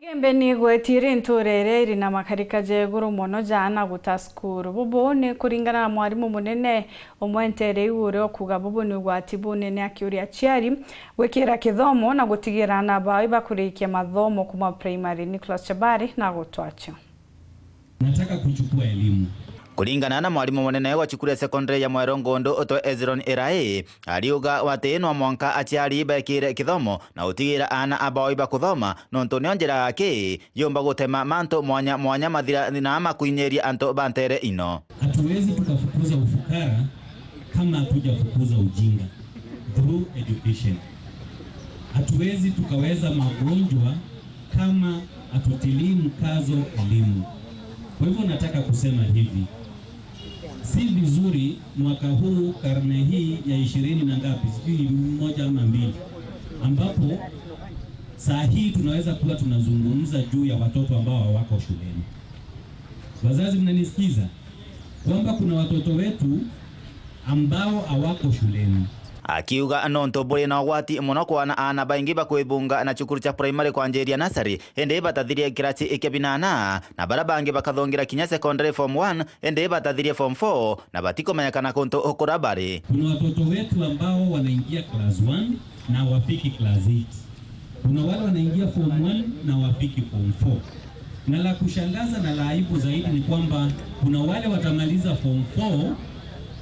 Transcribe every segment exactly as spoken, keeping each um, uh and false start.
Igembe ni igwetire ntuura iria iri na makarika ja iguru mono ja aana guta cukuru. Bubu ni kuringana na mwarimu munene umwe nteere iu uria ukuuga bubu ni ugwati bunene akiuria aciari gwikira kithomo na gutigira aana bao ibakurikia mathomo kuuma primary. Nicholas Chabari na gutwacho. Nataka kuchukua elimu. Kuringana na mwarimu munene wa cukuru ya secondary ya Mwero Ngundu utwe Ezron Irai, ariuga ati no mwanka aciari bekire kithomo na utigira aana abao ibakuthoma, nontu nio njira yaki yumba gutema mantu mwanya mwanya mathira na makuinyiria antu ba nteere ino. Hatuwezi tukafukuza ufukara kama hatujafukuza ujinga through education. Hatuwezi tukaweza magonjwa kama hatutilii mkazo elimu. Kwa hivyo nataka kusema hivi, si vizuri mwaka huu, karne hii ya ishirini na ngapi, sijui moja ama mbili, ambapo saa hii tunaweza kuwa tunazungumza juu ya watoto ambao hawako shuleni. Wazazi, mnanisikiza? Kwamba kuna watoto wetu ambao hawako shuleni. Akiuga nontu buri na ugwati mono kwana aana baingi bakwibunga na cukuru cia primary kwanjiria nursery, indi batathirie kirasi kia binana, na baria bangi bakathongira kinya secondary form one, indi batathirie form four, na batikumenyekana kuntu kuria bari. Kuna watoto wetu ambao wanaingia class one na wafiki class eight. Kuna wale wanaingia form one na wafiki form four. Na la kushangaza na la aibu zaidi ni kwamba kuna wale watamaliza form four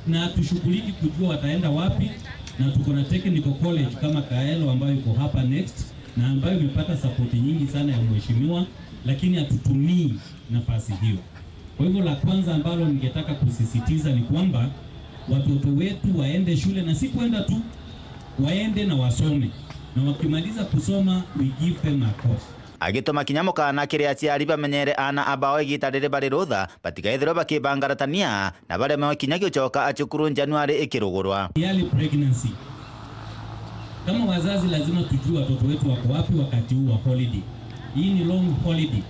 na hatushughuliki kujua wataenda wapi, na tuko na technical college kama Kaelo ambayo iko hapa next na ambayo imepata support nyingi sana ya mheshimiwa, lakini hatutumii nafasi hiyo. Kwa hivyo, la kwanza ambalo ningetaka kusisitiza ni kwamba watoto wetu waende shule, na si kwenda tu, waende na wasome, na wakimaliza kusoma, we give them a course. Agituma kinya mukana kiri aciari bamenyere aana abao igita riri bari rutha, batikaithirwe bakibangaratania na baremewe kinya gucoka cukuru Januari ikirugurwa. Early pregnancy. Kama wazazi, lazima tujue watoto wetu wako wapi wakati huu wa holiday. Hii ni long holiday,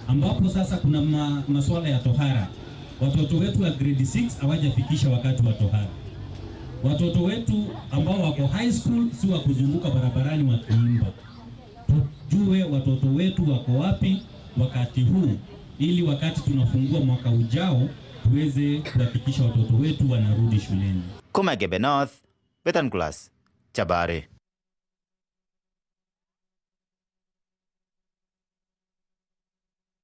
ambapo sasa kuna ma-, masuala ya tohara. Watoto wetu wa grade six hawajafikisha wakati wa tohara. Watoto wetu ambao wako high school si wa kuzunguka barabarani wakiimba. Tujue watoto wetu wako wapi wakati huu, ili wakati tunafungua mwaka ujao, tuweze kuhakikisha watoto wetu wanarudi shuleni. Kuma Igembe North, Betan Class, Chabari.